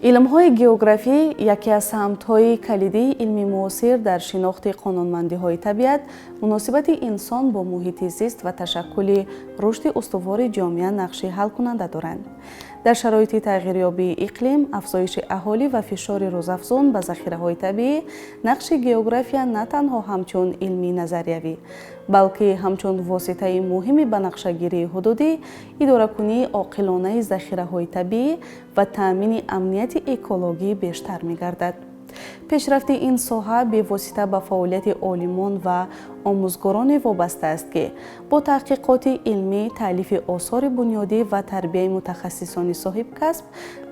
Илмҳои географӣ яке аз самтҳои калидии илми муосир дар шинохти қонунмандиҳои табиат, муносибати инсон бо муҳити зист ва ташаккули рушди устувори ҷомеа нақши ҳалкунанда доранд. Дар шароити тағйирёбии иқлим, афзоиши аҳолӣ ва фишори рӯзафзун ба захираҳои табиӣ, нақши география на танҳо ҳамчун илми назариявӣ, балки ҳамчун воситаи муҳими ба нақшагирии ҳудудӣ, идоракунии оқилонаи захираҳои табиӣ ва таъмини амнияти экологӣ бештар мегардад. Пешрафти ин соҳа бевосита ба фаъолияти олимон ва омӯзгороне вобаста аст, ки бо таҳқиқоти илмӣ, таълифи осори бунёдӣ ва тарбияи мутахассисони соҳибкасб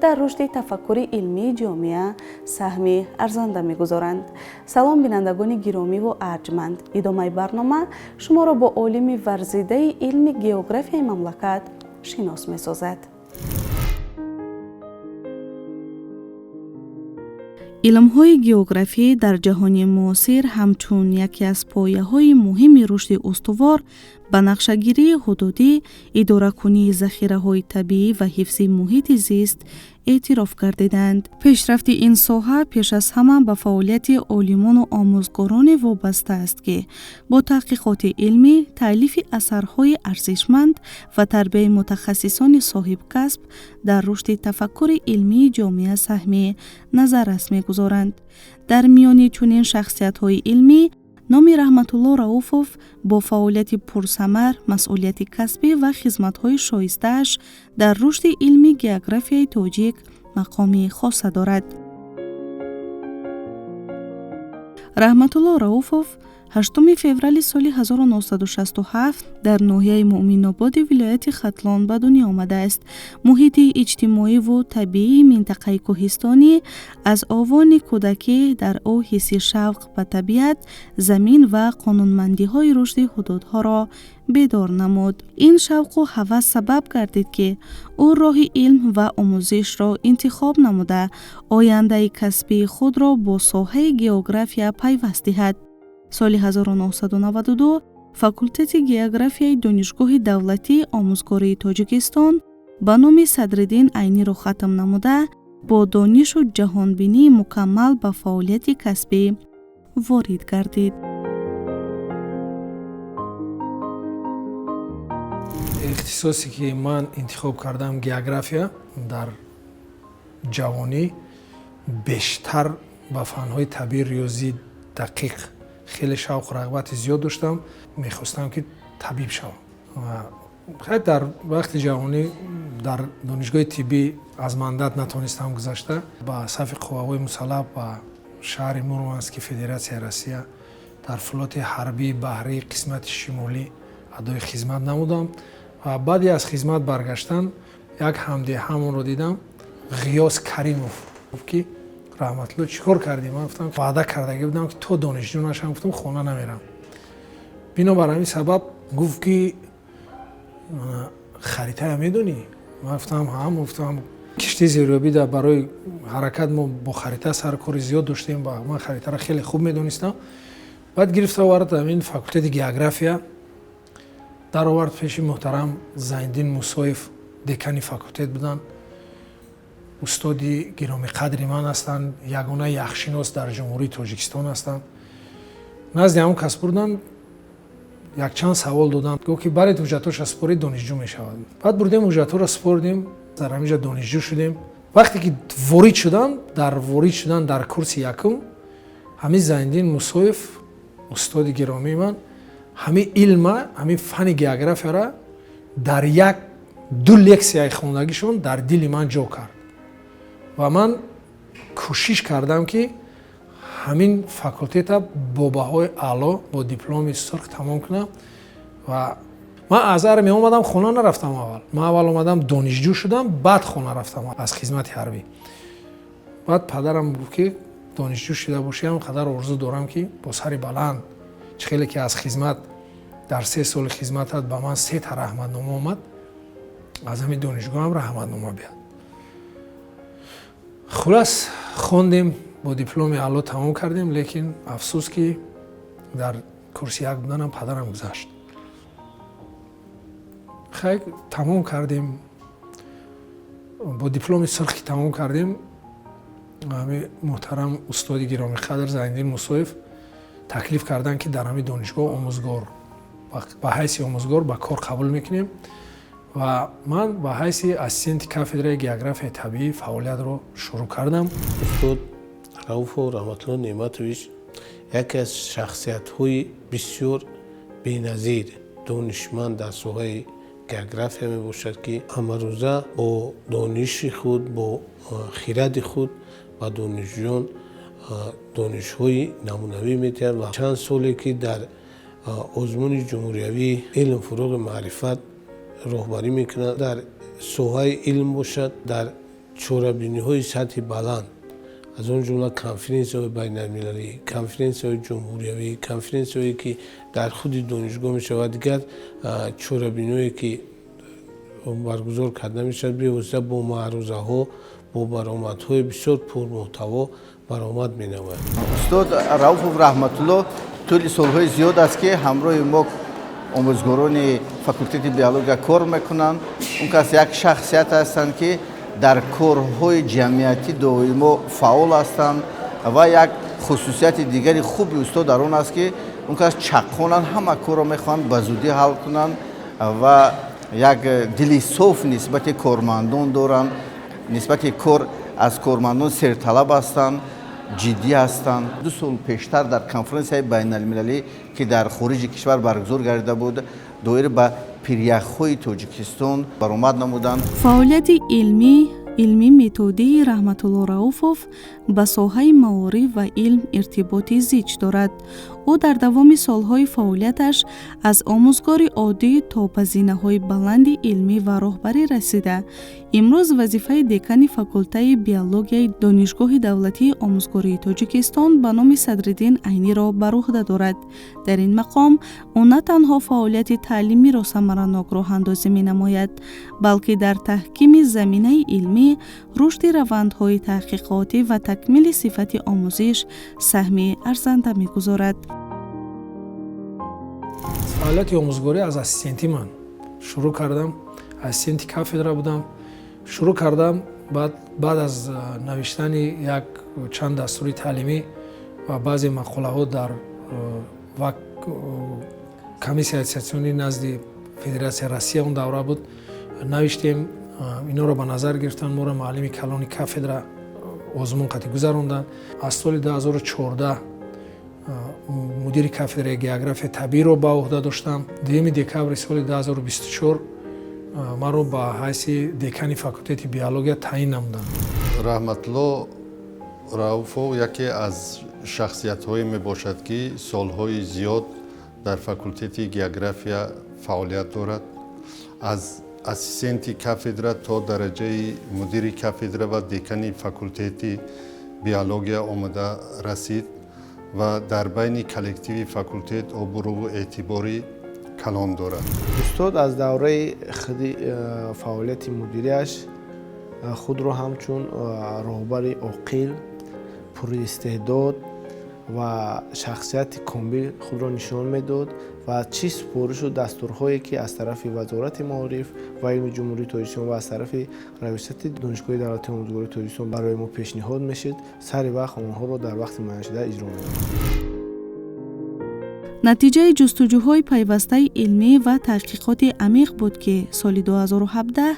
дар рушди тафаккури илмии ҷомеа саҳми арзанда мегузоранд. Салом, бинандагони гиромиву арҷманд! Идомаи барнома шуморо бо олими варзидаи илми географияи мамлакат шинос месозад. Илмҳои географӣ дар ҷаҳони муосир ҳамчун яке аз пояҳои муҳими рушди устувор ба нақшагирии ҳудудӣ, идоракунии захираҳои табиӣ ва ҳифзи муҳити зист эътироф гардиданд. Пешрафти ин соҳа пеш аз ҳама ба фаъолияти олимону омӯзгороне вобаста аст, ки бо таҳқиқоти илмӣ, таълифи асарҳои арзишманд ва тарбияи мутахассисони соҳибкасб дар рушди тафаккури илмии ҷомеа саҳми назаррас мегузоранд. Дар миёни чунин шахсиятҳои илмӣ номи Раҳматулло Рауфов бо фаъолияти пурсамар, масъулияти касбӣ ва хизматҳои шоистааш дар рушди илми географияи тоҷик мақоми хоса дорад. Раҳматулло Рауфов 8 феврали соли 1967 дар ноҳияи Муъминободи вилояти Хатлон ба дунё омадааст. Муҳити иҷтимоиву табиии минтақаи кӯҳистонӣ аз овони кӯдакӣ дар ӯ ҳисси шавқ ба табиат, замин ва қонунмандиҳои рушди ҳудудҳоро бедор намуд. Ин шавқу ҳавас сабаб гардид, ки ӯ роҳи илм ва омӯзишро интихоб намуда, ояндаи касбии худро бо соҳаи география пайваст диҳад. Соли 1992 факултети географияи Донишгоҳи давлатии омӯзгории Тоҷикистон ба номи Садриддин Айниро хатм намуда, бо донишу ҷаҳонбинии мукаммал ба фаъолияти касбӣ ворид гардид. Ихтисосе, ки ман интихоб кардам, география, дар ҷавонӣ бештар ба фанҳои табиӣ, риёзӣ, дақиқ хеле шавқу рағбати зиёд доштам. Мехостам, ки табиб шавам. Хай, дар вақти ҷавонӣ дар донишгоҳи тиббӣ аз мандат натонистам гузашта, ба сафи қувваҳои мусаллаҳ, ба шаҳри Мурмански Федератсияи Россия, дар флоти ҳарбии баҳрии қисмати шимолӣ адои хизмат намудам. Ва баъди аз хизмат баргаштан як ҳамдеҳамонро дидам, Ғиёс Каримов, гуфт, ки Раҳматулло, чӣ кор кардӣ? Ман гуфтам, ваъда кардагӣ будам, ки то донишҷӯ нашам, гуфтам, хона намерам. Бинобар ҳамин сабаб гуфт, ки харитая медонӣ? Ман гуфтам, ҳам. Гуфтам, киштии зериобӣ барои ҳаракат мо бо харита сари кори зиёд доштем ва ман харитаро хеле хуб медонистам. Баъд гирифта овард ҳамин факултети география, даровард пеши муҳтарам Зайниддин Мусоев, декани факултет буданд, устоди гиромиқадри ман ҳастанд, ягона яхшинос дар Ҷумҳурии Тоҷикистон ҳастанд. Назди ҳамон кас бурданд, якчанд савол доданд. Гуфт, ки баред, ҳуҷҷатҳоша супорид, донишҷӯ мешавад. Баъд бурдем, ҳуҷҷатҳоро супоридем, дар ҳаминҷа донишҷӯ шудем. Вақте ки ворид шудам, дар ворид шудан дар курси якум ҳамин Зайниддин Мусоев, устоди гиромии ман, ҳамин илма, ҳамин фани географияра дар як ду лексияи хондагишон дар дили ман ҷо кард ва ман кӯшиш кардам, ки ҳамин факултета бо баҳои аъло, бо дипломи сурх тамом кунам. Ва ман аз армия омадам, хона нарафтам аввал. Ман аввал омадам, донишҷӯ шудам, баъд хона рафтам аз хизмати ҳарбӣ. Баъд падарам гуфт, ки донишҷӯ шида бошӣ ҳам, қадар орзу дорам, ки бо сари баланд, чӣ хеле ки аз хизмат дар 3 соли хизматат ба ман сета раҳматнома омад, аз ҳамин донишгоҳам раҳматнома биёд. Хулас, хондем, бо дипломи аъло тамом кардем, лекин афсӯс, ки дар курси як буданам падарам гузашт. Хай, тамом кардем, бо дипломи сурх ки тамом кардем. Муҳтарам устоди гиромиқадр Зайниддин Мусоев таклиф карданд, ки дар ҳамин донишгоҳ омӯзгор ба ҳайси омӯзгор ба кор қабул мекунем ва ман ба ҳайси ассистенти кафедраи географияи табиӣ фаъолиятро шурӯъ кардам. Устод Рауфов Раҳматулло Неъматович яке аз шахсиятҳои бисёр беназир, донишманд дар соҳаи география мебошад, ки ҳамарӯза бо дониши худ, бо хиради худ ба донишҷӯён донишҳои намунавӣ медиҳад ва чанд соле ки дар озмуни ҷумҳуриявии илм фурӯғи маърифат роҳбарӣ мекунад, дар соҳаи илм бошад, дар чорабиниҳои сатҳи баланд, аз он ҷумла конференсияҳои байналмилалӣ, конференсияҳои ҷумҳуриявӣ, конференсияҳое ки дар худи донишгоҳ мешавад, дигар чорабиниҳое ки баргузор карда мешавад, бевосита бо маърузаҳо, бо баромадҳои бисёр пурмуҳтаво баромад менамояд. Устод Рауфов Раҳматулло тӯли солҳои зиёд аст, ки ҳамроҳи мо омӯзгорони факултети биология кор мекунанд. Он кас як шахсият ҳастанд, ки дар корҳои ҷамъиятӣ доимо фаъол ҳастанд ва як хусусияти дигари хуби устод дар он аст, ки он кас чаққонанд, ҳама корро мехоҳанд ба зудӣ ҳал кунанд ва як дили соф нисбати кормандон доранд, нисбати кор аз кормандон серталаб ҳастанд, ҷиддӣ ҳастанд. 2 сол пештар дар конференсияи байналмилалӣ, ки дар хориҷи кишвар баргузор гардида буд, доир ба пиряхҳои Тоҷикистон баромад намуданд. Фаъолияти илмӣ, илмӣ методии Раҳматулло Рауфов ба соҳаи маориф ва илм иртиботи зич дорад. Ӯ дар давоми солҳои фаъолияташ аз омӯзгори оддӣ то ба зинаҳои баланди илмӣ ва роҳбарӣ расида, имрӯз вазифаи декани факултаи биологияи Донишгоҳи давлатии омӯзгории Тоҷикистон ба номи Садриддин Айниро бар уҳда дорад. Дар ин мақом ӯ на танҳо фаъолияти таълимиро самаранок роҳандозӣ менамояд, балки дар таҳкими заминаи илмӣ, рушди равандҳои таҳқиқотӣ ва такмили сифати омӯзиш саҳми арзанда мегузорад. Фаъолияти омӯзгорӣ аз ассистентӣ ман шурӯъ кардам. Ассистенти кафедра будам, шурӯъ кардам. Баъд аз навиштани як чанд дастури таълимӣ ва баъзе мақолаҳо дар комиссияи аттестатсионии назди Федератсияи Россия он давра буд, навиштем, инҳоро ба назар гирифтанд, моро муаллими калони кафедра озмун қатъӣ гузаронданд. Аз соли 2014 мудири кафедраи географияи табииро ба уҳда доштам. 2 декабри соли 2024 маро ба ҳайси декани факултети биология таъин намуданд. Раҳматулло Рауфов яке аз шахсиятҳое мебошад, ки солҳои зиёд дар факултети география фаъолият дорад. Аз ассистенти кафедра то дараҷаи мудири кафедра ва декани факултети биология омада расид ва дар байни коллективи факултет обрӯву эътибори калон дорад. Устод аз давраи худи фаъолияти мудириаш худро ҳамчун роҳбари оқил, пуристеъдод ва шахсияти комил худро нишон медод ва чӣ супоришу дастурҳое ки аз тарафи Вазорати маориф ва илми Ҷумҳурии Тоҷикистон ва аз тарафи Раёсати Донишгоҳи давлатии омӯзгории Тоҷикистон барои мо пешниҳод мешуд, сари вақт онҳоро дар вақти муайяншуда иҷро менамуд. Натиҷаи ҷустуҷӯҳои пайвастаи илмӣ ва таҳқиқоти амиқ буд, ки соли 2017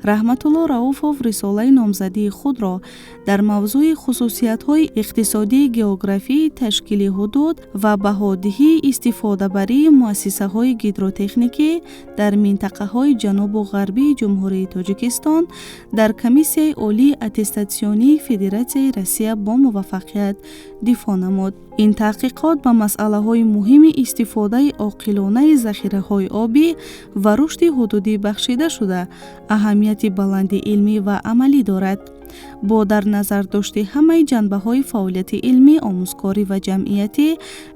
Раҳматулло Рауфов рисолаи номзадии худро дар мавзӯи хусусиятҳои иқтисодии географии ташкили ҳудуд ва баҳодиҳии истифодабарии муассисаҳои гидротехникӣ дар минтақаҳои ҷанубу ғарбии Ҷумҳурии Тоҷикистон дар Комиссияи олии аттестатсионии Федератсияи Россия бо муваффақият дифоъ намуд. Ин таҳқиқот ба масъалаҳои муҳими истифодаи оқилонаи захираҳои обӣ ва рушди ҳудудӣ бахшида шуда, аҳамияти баланди илмӣ ва амалӣ дорад. Бо дар назар дошти ҳамаи ҷанбаҳои фаъолияти илмӣ, омӯзгорӣ ва ҷамъиятӣ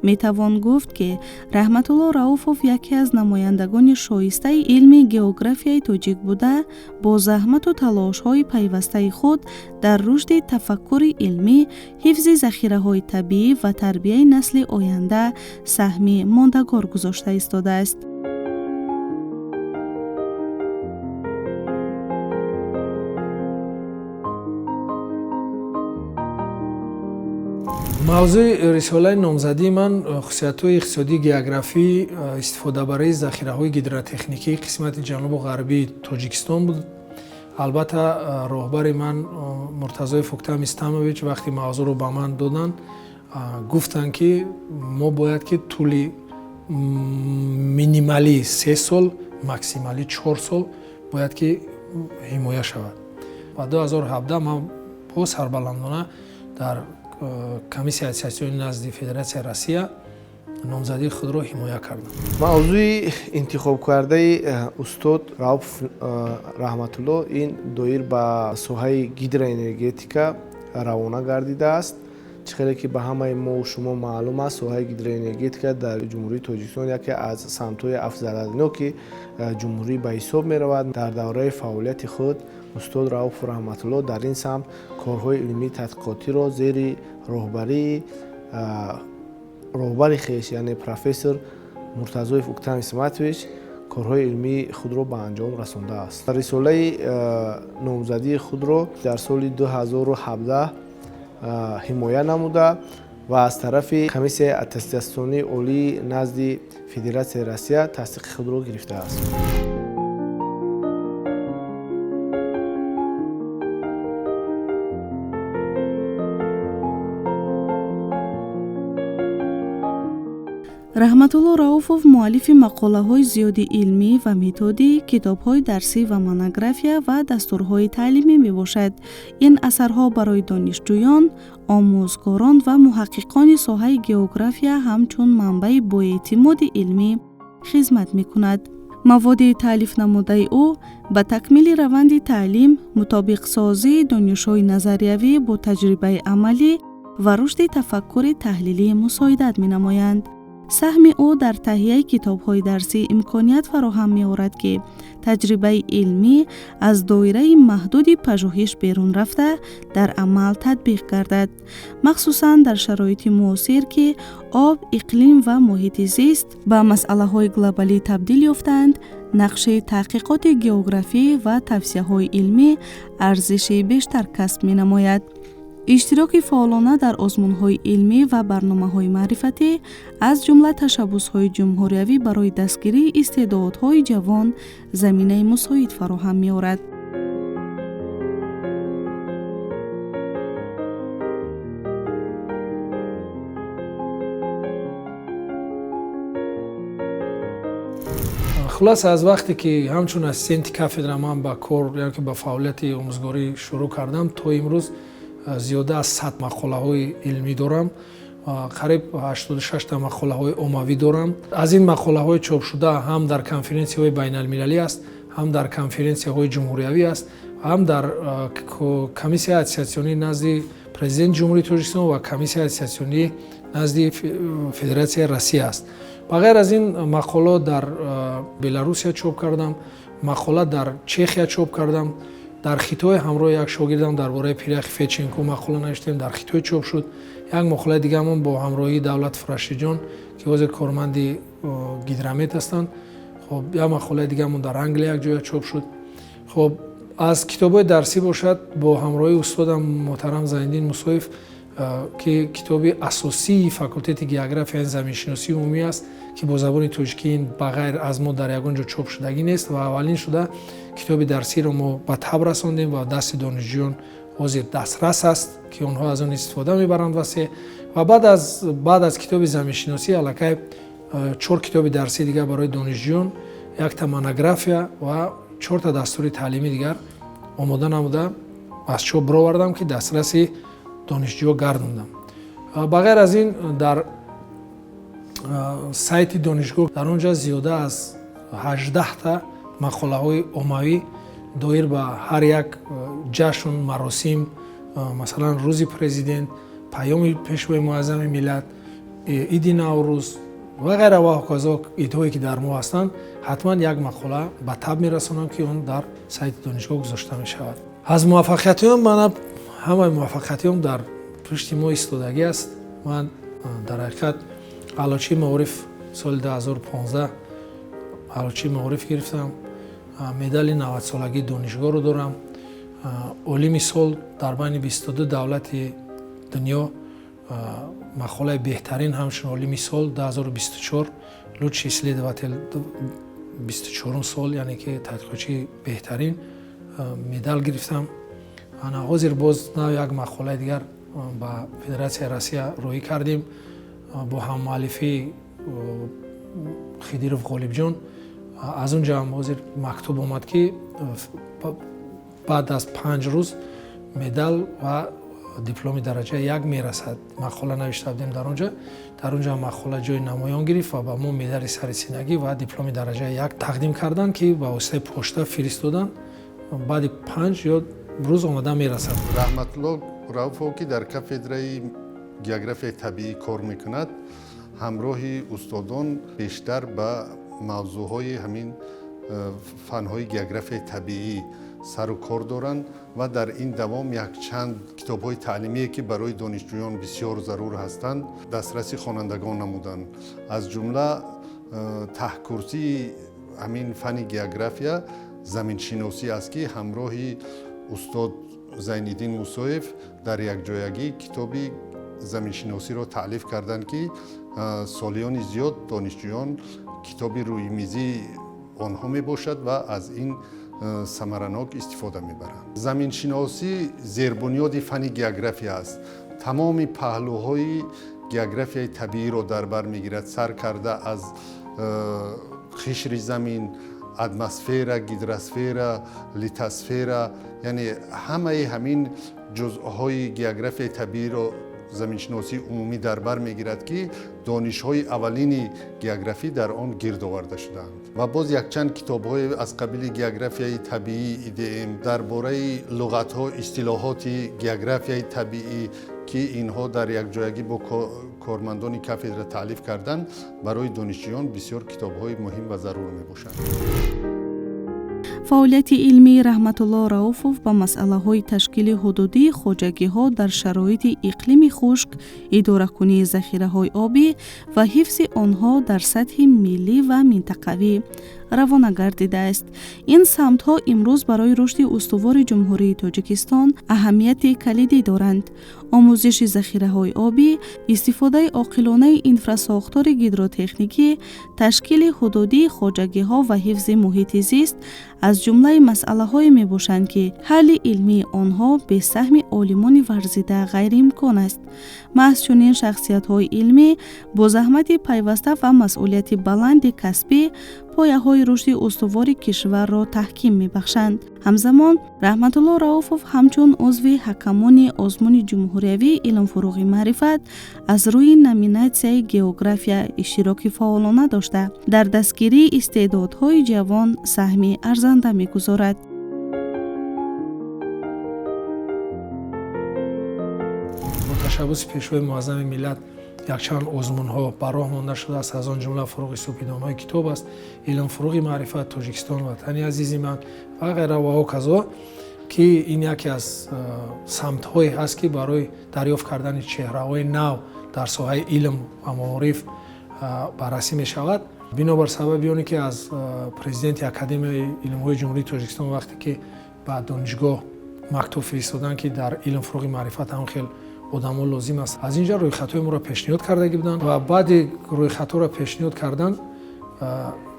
метавон гуфт, ки Раҳматулло Рауфов яке аз намояндагони шоистаи илми географияи тоҷик буда, бо заҳмату талошҳои пайвастаи худ дар рушди тафаккури илмӣ, ҳифзи захираҳои табиӣ ва тарбияи насли оянда саҳми мондагор гузошта истодааст. Мавзӯи рисолаи номзадии ман хусусиятҳои иқтисодии географӣ, истифодабарии захираҳои гидротехникии қисмати ҷанубу ғарбии Тоҷикистон буд. Албатта, роҳбари ман Муртазоев Уктам Истамович вақти мавзӯъро ба ман доданд, гуфтанд, ки мо бояд ки тӯли минималӣ 3 сол, максималӣ 4 сол бояд ки ҳимоя шавад. Ва 2017 ман бо сарбаландона дар комиссияи аттестатсионии назди Федератсияи Россия номзадии худро ҳимоя кардам. Мавзӯи интихобкардаи устод Рауф Раҳматулло ин доир ба соҳаи гидроэнергетика равона гардидааст. Чӣ хеле ки ба ҳамаи мо шумо маълум аст, соҳаи гидроэнергетика дар Ҷумҳурии Тоҷикистон яке аз самтҳои афзалиятноки ҷумҳурӣ ба ҳисоб меравад. Дар давраи фаъолияти худ устод Рауф Раҳматулло дар ин самт корҳои илмии тадқиқотиро зери роҳбари хеш, яъне профессор Муртазоев Уктам Исматович, корҳои илмии худро ба анҷом расондааст. Рисолаи номзадии худро дар соли 2017 ҳимоя намуда ва аз тарафи комиссияи аттестатсионии олии назди Федератсияи Россия тасдиқи худро гирифтааст. Раҳматулло Рауфов муаллифи мақолаҳои зиёди илмӣ ва методӣ, китобҳои дарсӣ ва монография ва дастурҳои таълимӣ мебошад. Ин асарҳо барои донишҷӯён, омӯзгорон ва муҳаққиқони соҳаи география ҳамчун манбаи боэътимоди илмӣ хизмат мекунад. Маводи таълифнамудаи ӯ ба такмили раванди таълим, мутобиқсозии донишҳои назариявӣ бо таҷрибаи амалӣ ва рушди тафаккури таҳлилӣ мусоидат менамоянд. Саҳми ӯ дар таҳияи китобҳои дарсӣ имконият фароҳам меорад, ки таҷрибаи илмӣ аз доираи маҳдуди пажӯҳиш берун рафта дар амал татбиқ гардад, махсусан дар шароити муосир, ки об, иқлим ва муҳити зист ба масъалаҳои глобалӣ табдил ёфтаанд. Нақши таҳқиқоти географӣ ва тавсияҳои илмӣ арзиши бештар касб менамояд. Иштироки фаъолона дар озмунҳои илмӣ ва барномаҳои маърифатӣ, аз ҷумла ташаббусҳои ҷумҳуриявӣ барои дастгирии истеъдодҳои ҷавон заминаи мусоид фароҳам меорад. Хулоса, аз вақте ки ҳамчун ассистенти кафедра ман ба кор, яъне ки ба фаъолияти омӯзгорӣ шурӯъ кардам, то имрӯз зиёда аз 100 мақолаҳои илмӣ дорам, қариб 86 мақолаҳои оммавӣ дорам. Аз ин мақолаҳои чопшуда ҳам дар конференсияҳои байналмилалӣ аст, ҳам дар конференсияҳои ҷумҳуриявӣ аст, ҳам дар комиссияи аттестатсионии назди президенти Ҷумҳурии Тоҷикистон ва комиссияи аттестатсионии назди Федератсияи Россия аст. Ба ғайр аз ин мақола дар Беларусия чоп кардам, мақола дар Чехия чоп кардам, дар Хитой ҳамроҳи як шогирдам дар бораи пиряхи Федченко мақола навиштем, дар Хитой чоп шуд. Як мақолаи дигаамон бо ҳамроҳии Давлат Фарашиҷон, ки ҳозир корманди гидромет ҳастанд. Хоб, як мақолаи дигаамон дар Англия як ҷоя чоп шуд. Хоб, аз китобҳои дарсӣ бошад, бо ҳамроҳии устодам муҳтарам Зайниддин Мусоев, ки китоби асосии факултети география заминшиносии умумӣ аст, ки бо забони тоҷикӣ ин ба ғайр аз мо дар ягон ҷо чоп шудагӣ нест ва аввалин шуда китоби дарсиро мо ба таб расондем ва дасти донишҷӯён ҳозир дастрас аст, ки онҳо аз он истифода мебаранд васеъ. Ва баъд аз китоби заминшиносӣ аллакай 4 китоби дарсии дигар барои донишҷӯён, якта монография ва 4 дастури таълимӣ дигар омода намуда аз чоп бировардам, ки дастраси донишҷӯ гардондам. Ба ғайр аз ин дар сайти донишгоҳ дар он ҷо зиёда аз 18 мақолаҳои оммавӣ доир ба ҳар як ҷашн, маросим, масалан рӯзи президент, паёми пешвои муаззами миллат, иди Наврӯз ва ғайра ва ҳоказо идҳое ки дар мо ҳастанд, ҳатман як мақола ба таб мерасонам, ки он дар сайти донишгоҳ гузошта мешавад. Аз муваффақиятҳоям мана ҳамаи муваффақиятҳоям дар пушти мо истодагӣ аст. Ман дар ҳақиқат аълочии маориф соли 2015 аълочии маориф гирифтам, медали 90-солагии донишгоҳро дорам, олими сол дар байни 22 давлати дунё Мақолаи беҳтарин ҳамчун олими сол 2024, лучший исследователь 24 сол, яъне ки тадқиқотчии беҳтарин, медал гирифтам. Ана ҳозир боз нав як мақолаи дигар ба Федератсияи Россия роҳӣ кардем бо ҳаммуаллифии Хидиров Ғолибҷон. Аз он ҷо ҳам ҳозир мактуб омад, ки баъд аз 5 рӯз медал ва дипломи дараҷаи як мерасад. Мақола навишта будем дар он ҷо. Дар он ҷо мақола ҷои намоён гирифт ва ба мо медали сари синагӣ ва дипломи дараҷаи як тақдим карданд, ки ба воситаи пошта фиристоданд. Баъди 5 ё рӯз омада мерасад. Раҳматулло Рауфов, ки дар кафедраи географияи табиӣ кор мекунад, ҳамроҳи устодон бештар ба мавзӯъҳои ҳамин фанҳои географияи табиӣ сару кор доранд ва дар ин давом якчанд китобҳои таълимие, ки барои донишҷӯён бисёр зарур ҳастанд, дастраси хонандагон намуданд. Аз ҷумла таҳкурсии ҳамин фани география заминшиносӣ аст, ки ҳамроҳи устод Зайниддин Мусоев дар якҷоягӣ китоби заминшиносиро таълиф карданд, ки солиёни зиёд донишҷӯён китоби рӯимизии онҳо мебошад ва аз ин самаранок истифода мебаранд. Заминшиносӣ зербунёди фани география аст. Тамоми паҳлӯҳои географияи табииро дар бар мегирад, сар карда аз қишри замин, атмосфера, гидросфера, литосфера, яъне ҳамаи ҳамин ҷузъҳои географияи табииро заминшиносии умумӣ дар бар мегирад, ки донишҳои аввалини географӣ дар он гирд оварда шудаанд. Ва боз якчанд китобҳое аз қабили географияи табиӣ ИДМ, дар бораи луғатҳо, истилоҳоти географияи табиӣ, ки инҳо дар якҷоягӣ бо кормандони кафедра таълиф карданд, барои донишҷӯён бисёр китобҳои муҳим ва зарур мебошанд. Фаъолияти илмии Раҳматулло Рауфов ба масъалаҳои ташкили ҳудудии хоҷагиҳо дар шароити иқлими хушк, идоракунии захираҳои обӣ ва ҳифзи онҳо дар сатҳи миллӣ ва минтақавӣ равона гардидааст. Ин самтҳо имрӯз барои рушди устувори Ҷумҳурии Тоҷикистон аҳамияти калидӣ доранд. Омӯзиши захираҳои обӣ, истифодаи оқилонаи инфрасохтори гидротехникӣ, ташкили ҳудудии хоҷагиҳо ва ҳифзи муҳити зист аз ҷумлаи масъалаҳое мебошанд, ки ҳалли илмии онҳо бе саҳми олимони варзида ғайриимкон аст. Маҳз чунин шахсиятҳои илмӣ бо заҳмати пайваста ва масъулияти баланди касбӣ пояҳои рушди устувори кишварро таҳким мебахшанд. Ҳамзамон Раҳматулло Рауфов ҳамчун узви ҳакамони озмуни ҷумҳуриявии «Илмфурӯғи маърифат» аз рӯи номинатсияи география иштироки фаъолона дошта, дар дастгирии истеъдодҳои ҷавон саҳми арзанда мегузорад. Бо ташаббуси Пешвои Муаззами миллат якчанд озмунҳо ба роҳ монда шудааст. Аз он ҷумла «Фурӯғи супидонҳои китоб» аст, «Илм фурӯғи маърифат», «Тоҷикистон ватани азизи ман» ва ғайра ва ҳоказо, ки ин яке аз самтҳое ҳаст, ки барои дарёфт кардани чеҳраҳои нав дар соҳаи илм ва маориф баррасӣ мешавад. Бинобар сабаби оне ки аз президенти Академияи илмҳои Ҷумҳурии Тоҷикистон вақте ки ба донишгоҳ мактуб фиристоданд, ки дар «Илм фурӯғи маърифат» ҳам хел одамо лозим аст, аз ин ҷо рӯйхатҳои моро пешниҳод кардагӣ буданд ва баъди рӯйхатҳоро пешниҳод кардан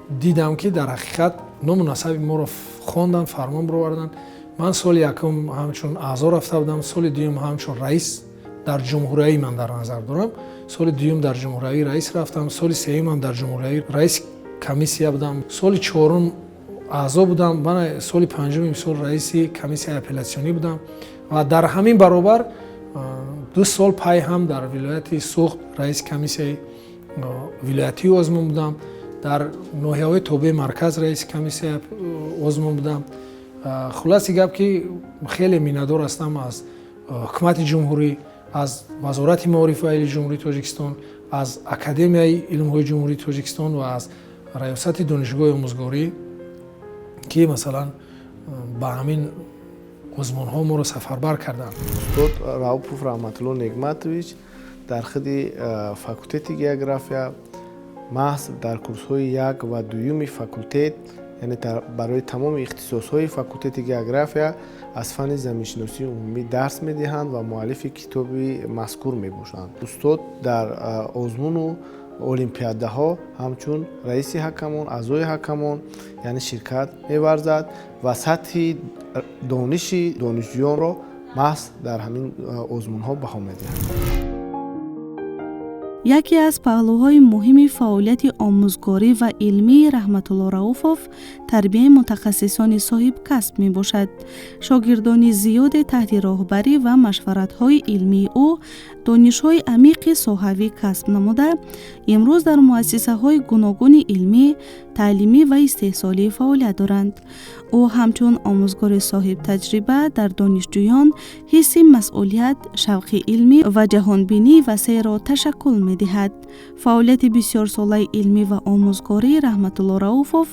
дидам, ки дар ҳақиқат ному насаби моро хонданд, фармон бироварданд. Ман соли якум ҳамчун аъзо рафта будам, соли дуюм ҳамчун раис дар ҷумҳуриявӣ, ман дар назар дорам, соли дуюм дар ҷумҳуриявӣ раис рафтам, соли сеюмам дар ҷумҳуриявӣ раиси комиссия будам, соли чорум аъзо будам, соли панҷум имсол раиси комиссияи апеллятсионӣ будам ва дар ҳамин баробар 2 сол пай ҳам дар вилояти Суғд раиси комиссияи вилоятии озмун будам, дар ноҳияҳои тобеи марказ раиси комиссияи озмун будам. Хулоси гап, ки хеле миннатдор ҳастам аз ҳукумати ҷумҳурӣ, аз Вазорати маориф ва илми Ҷумҳурии Тоҷикистон, аз Академияи илмҳои Ҷумҳурии Тоҷикистон ва аз раёсати Донишгоҳи омӯзгорӣ, ки масалан ба ҳамин озмунҳо моро сафарбар карданд. Устод Раупов Раҳматулло Негматович дар худи факултети география, маҳз дар курсҳои як ва дуюми факултет Яъне барои тамоми ихтисосҳои факултети география аз фанни заминшиносии умумӣ дарс медиҳанд ва муаллифи китоби мазкур мебошанд. Устод дар озмуну олимпиадаҳо ҳамчун раиси ҳакамон, аъзои ҳакамон, яъне ширкат меварзад ва сатҳи дониши донишҷӯёнро маҳз дар ҳамин озмунҳо баҳо медиҳад. Яке аз паҳлӯҳои муҳими фаъолияти омӯзгорӣ ва илмии Раҳматулло Рауфов тарбияи мутахассисони соҳибкасб мебошад. Шогирдони зиёде таҳти роҳбарӣ ва машваратҳои илмии ӯ донишҳои амиқи соҳавӣ касб намуда, имрӯз дар муассисаҳои гуногуни илмӣ, таълимӣ ва истеҳсолӣ фаъолият доранд. Ӯ ҳамчун омӯзгори соҳибтаҷриба дар донишҷӯён ҳисси масъулият, шавқи илмӣ ва ҷаҳонбинии васеъро ташаккул медиҳад. Фаъолияти бисёрсолаи илмӣ ва омӯзгории Раҳматулло Рауфов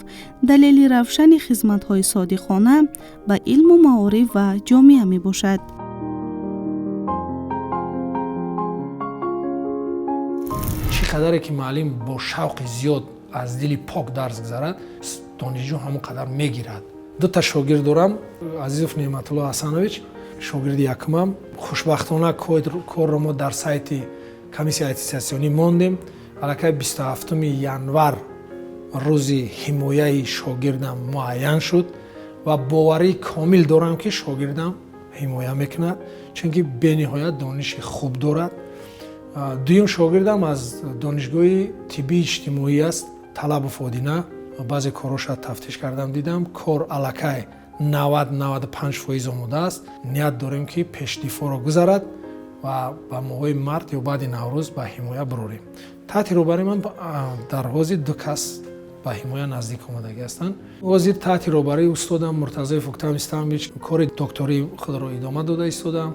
далели равшани хизматҳои содиқона ба илму маориф ва ҷомеа мебошад. Чӣ қадаре ки муаллим бо шавқи зиёд аз дили пок дарс гузарад, донишҷӯ ҳамон қадар мегирад. Дута шогирд дорам, Азизов Неъматулло Ҳасанович, шогирди якумам. Хушбахтона корро мо дар сайти комиссияи аттестатсионӣ мондем. Аллакай 27 январ рӯзи ҳимояи шогирдам муайян шуд ва боварии комил дорам, ки шогирдам ҳимоя мекунад, чунки бениҳоят дониши хуб дорад. Дуюм шогирдам аз донишгоҳи тиббии иҷтимоӣ аст, Талабов Одина. Баъзе корҳоша тафтиш кардам, дидам кор аллакай 90-95% омода аст. Ният дорем, ки пешдифоъро гузарад ва ба моҳҳои март ё баъди Наврӯз ба ҳимоя бирорем. Таҳти роҳбарии ман дар ҳозир ду кас ба ҳимоя наздик омадагӣ ҳастанд. Ҳозир таҳти роҳбарии устодам Муртазаев Уктам Истамович кори доктории худро идома дода истодам.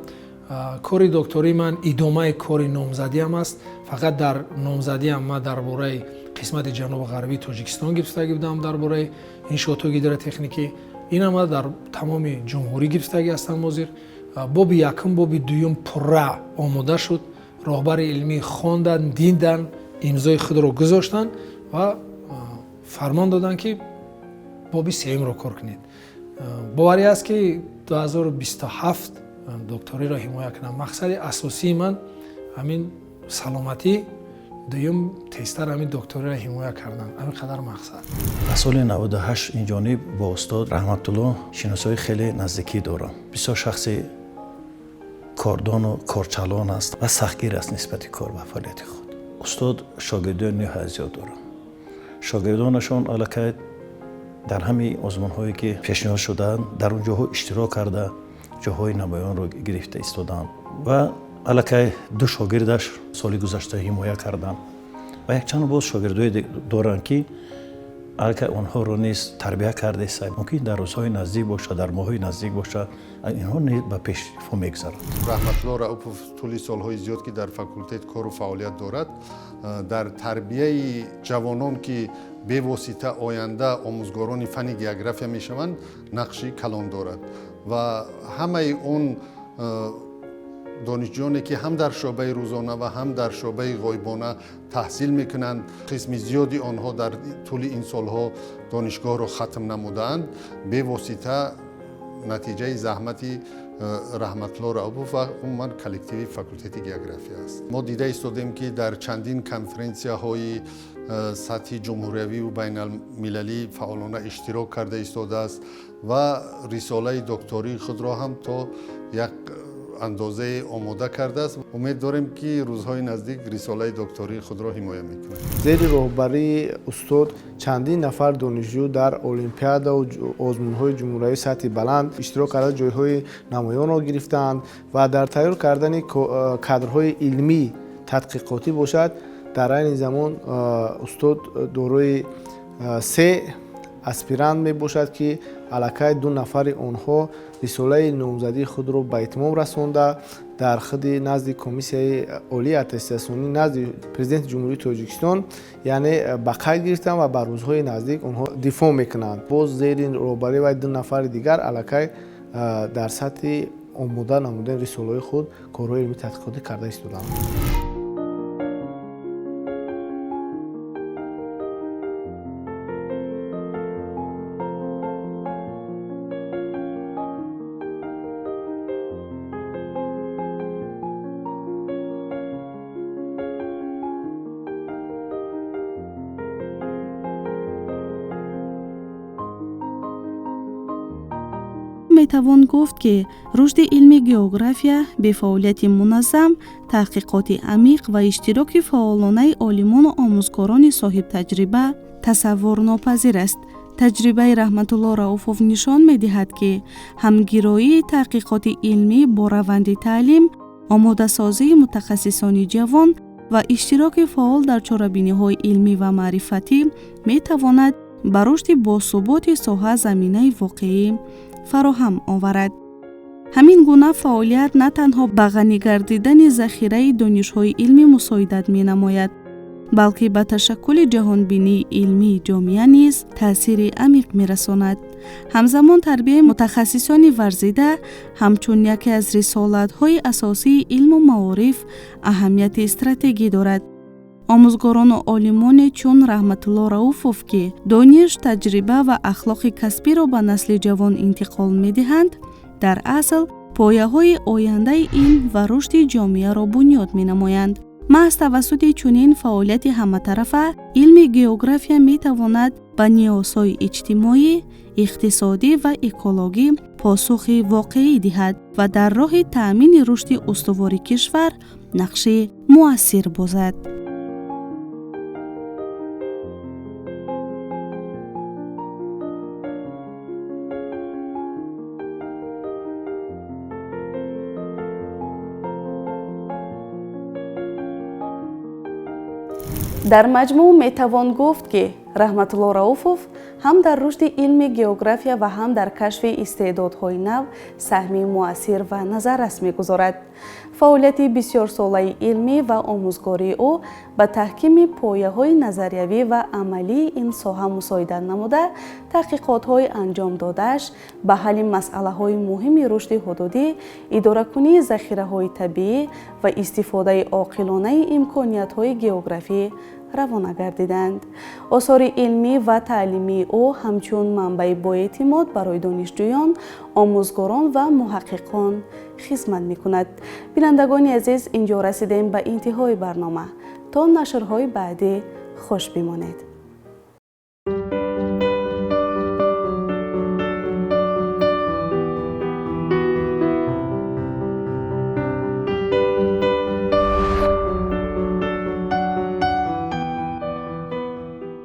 Кори доктории ман идомаи кори номзадиам аст. Фақат дар номзадиам ман дар бораи қисмати ҷанубу ғарбии Тоҷикистон гирифтагӣ будам, дар бораи иншоотҳои гидротехникӣ. Ин ама дар тамоми ҷумҳурӣ гирифтагӣ ҳастам. Ҳозир боби якум, боби дуюм пурра омода шуд. Роҳбари илмӣ хонданд, диданд, имзои худро гузоштанд ва фармон доданд, ки боби сеюмро кор кунед. Боварӣ аст, ки 2027 докториро ҳимоя кунам. Мақсади асосии ман ҳамин саломатӣ, дуюм тезтар ҳамин докториро ҳимоя кардан, ҳамин қадар мақсад. Аз соли 98 инҷониб бо устод Раҳматулло шиносои хеле наздикӣ дорам. Бисёр шахси кордону корчалон аст ва сахтгир аст нисбати кор ва фаъолияти худ. Устод шогирдони ниҳоят зиёд доранд. Шогирдонашон аллакай дар ҳамин озмунҳое ки пешниҳод шудаанд, дар он ҷоҳо иштирок карда, ҷоҳои намоёнро гирифта истодаанд ва аллакай ду шогирдаш соли гузашта ҳимоя карданд ва якчанд боз шогирдое доранд, ки аллакай онҳоро низ тарбия кардеса. Мумкин дар рӯзҳои наздик бошад, дар моҳҳои наздик бошад, инҳо низ ба пешдифоъ мегузаранд. Раҳматулло Раупов тӯли солҳои зиёд, ки дар факултет кору фаъолият дорад, дар тарбияи ҷавонон, ки бевосита оянда омӯзгорони фанни география мешаванд, нақши калон дорад ва ҳамаи он донишҷӯёне, ки ҳам дар шӯъбаи рӯзона ва ҳам дар шӯъбаи ғоибона таҳсил мекунанд, қисми зиёди онҳо дар тӯли ин солҳо донишгоҳро хатм намудаанд, бевосита натиҷаи заҳмати Раҳматулло Раупов ва умуман коллективи факултети география аст. Мо дида истодем, ки дар чандин конференсияҳои сатҳи ҷумҳуриявиву байналмилалӣ фаъолона иштирок карда истодааст ва рисолаи доктории худро ҳам то як андозае омода кардааст. Умед дорем, ки рӯзҳои наздик рисолаи доктории худро ҳимоя мекунад. Зери роҳбарии устод чандин нафар донишҷӯ дар олимпиадаву озмунҳои ҷумҳуриявии сатҳи баланд иштирок карда, ҷойҳои намоёнро гирифтаанд ва дар тайёр кардани кадрҳои илмӣ тадқиқотӣ бошад, дар айни замон устод дорои се аспирант мебошад, ки аллакай ду нафари онҳо рисолаи номзадии худро ба итмом расонда, дар худи назди комиссияи олии аттестатсионӣ назди Президенти Ҷумҳурии Тоҷикистон, яъне ба қайд гирифтанд ва ба рӯзҳои наздик онҳо дифоъ мекунанд. Боз зери роҳбарии вай ду нафари дигар аллакай дар сатҳи омода намудани рисолаҳои худ корҳои илмии тадқиқотӣ карда истоданд. Метавон гуфт, ки рушди илми география бе фаъолияти муназзам, таҳқиқоти амиқ ва иштироки фаъолонаи олимону омӯзгорони соҳибтаҷриба тасаввурнопазир аст. Таҷрибаи Раҳматулло Рауфов нишон медиҳад, ки ҳамгироии таҳқиқоти илмӣ бо раванди таълим, омодасозии мутахассисони ҷавон ва иштироки фаъол дар чорабиниҳои илмӣ ва маърифатӣ метавонад ба рушди босуботи соҳа заминаи воқеӣ фароҳам оварад. Ҳамин гуна фаъолият на танҳо ба ғанӣ гардидани захираи донишҳои илмӣ мусоидат менамояд, балки ба ташаккули ҷаҳонбинии илмии ҷомеа низ таъсири амиқ мерасонад. Ҳамзамон, тарбияи мутахассисони варзида ҳамчун яке аз рисолатҳои асосии илму маориф аҳамияти стратегӣ дорад. Омӯзгорону олимоне чун Раҳматулло Рауфов, ки дониш, таҷриба ва ахлоқи касбиро ба насли ҷавон интиқол медиҳанд, дар асл пояҳои ояндаи илм ва рушди ҷомеаро бунёд менамоянд. Маҳз тавассути чунин фаъолияти ҳаматарафа илми география метавонад ба ниёзҳои иҷтимоӣ, иқтисодӣ ва экологӣ посухи воқеӣ диҳад ва дар роҳи таъмини рушди устувори кишвар нақши муассир бозад. Дар маҷмӯъ метавон гуфт, ки Раҳматулло Рауфов ҳам дар рушди илми география ва ҳам дар кашфи истеъдодҳои нав саҳми муассир ва назаррас мегузорад. Фаъолияти бисёрсолаи илмӣ ва омӯзгории ӯ ба таҳкими пояҳои назариявӣ ва амалии ин соҳа мусоидат намуда, таҳқиқотҳои анҷом додааш ба ҳалли масъалаҳои муҳими рушди ҳудудӣ, идоракунии захираҳои табиӣ ва истифодаи оқилонаи имкониятҳои географӣ равона гардиданд. Осори илмӣ ва таълимии ӯ ҳамчун манбаи боэътимод барои донишҷӯён, омӯзгорон ва муҳаққиқон хизмат мекунад. Бинандагони азиз, инҷо расидем ба интиҳои барнома. То нашрҳои баъдӣ хуш бимонед.